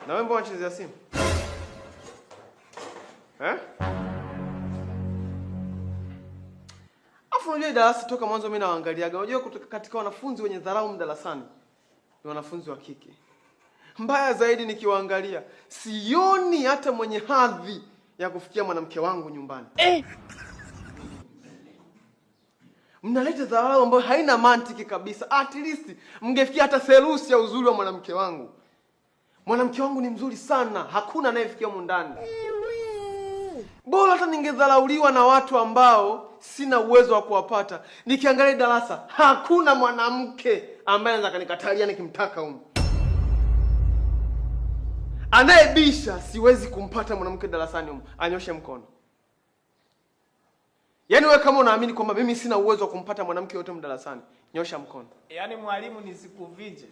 Na wewe mbona unachezea simu? Eh? Afu unajua darasa toka mwanzo mimi nawaangaliaga. Unajua kutoka katika wanafunzi wenye dharau darasani ni wanafunzi wa kike. Mbaya zaidi nikiwaangalia, sioni hata mwenye hadhi ya kufikia mwanamke wangu nyumbani. Eh! Mnaleta dharau ambayo haina mantiki kabisa. At least mngefikia hata theluthi ya uzuri wa mwanamke wangu. Mwanamke wangu ni mzuri sana, hakuna anayefikia humu ndani. Bora hata ningedharauliwa na watu ambao sina uwezo wa kuwapata. Nikiangalia darasa, hakuna mwanamke ambaye anaweza akanikatalia nikimtaka humu. Anayebisha siwezi kumpata mwanamke darasani humu, anyoshe mkono. Yaani wewe kama unaamini kwamba mimi sina uwezo wa kumpata mwanamke yote humu darasani, nyosha mkono. Yaani mwalimu nisikuvije.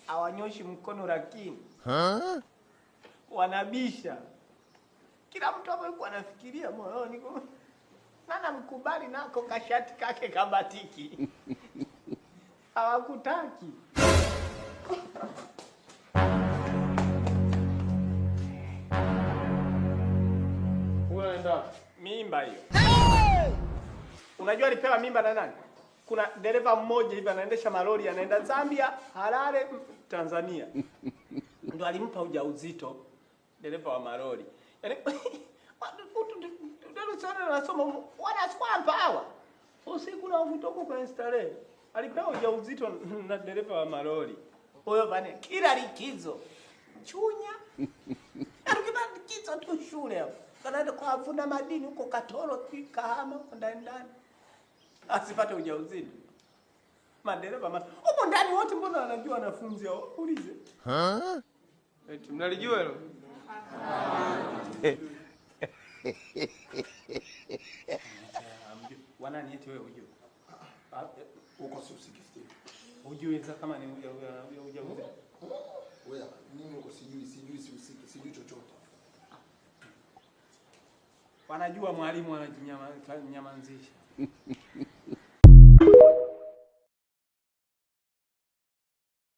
Hawanyoshi mkono lakini. Huh? Wanabisha. Kila mtu hapo yuko anafikiria moyoni kwa nana mkubali nako kashati kake kabatiki. Hawakutaki. Unaenda mimba hiyo. Unajua alipewa mimba na nani? Kuna dereva mmoja hivi anaendesha malori anaenda Zambia, Harare, Tanzania. Ndio alimpa ujauzito dereva wa malori. Yaani watu wanasoma wanaswampa hawa. Usiku na kutoka kwa starehe. Alipewa ujauzito na dereva wa malori. Huyo bana kila likizo Chunya. Alikiba likizo tu shule hapo. Kanaenda kwa avuna madini huko Katoro, Kahama, huko ndani ndani. Asipate ujauzito. Madereva huko ndani wote mbona wanajua wanafunzi hao? Ulize. Huh? Eti mnalijua hilo? Wanani eti wewe hujui? Huko si usiki Steve. Hujui sasa kama ni ujauzito. Wewe mimi huko sijui, sijui si usiki, sijui chochote. Wanajua mwalimu anajinyamanzisha.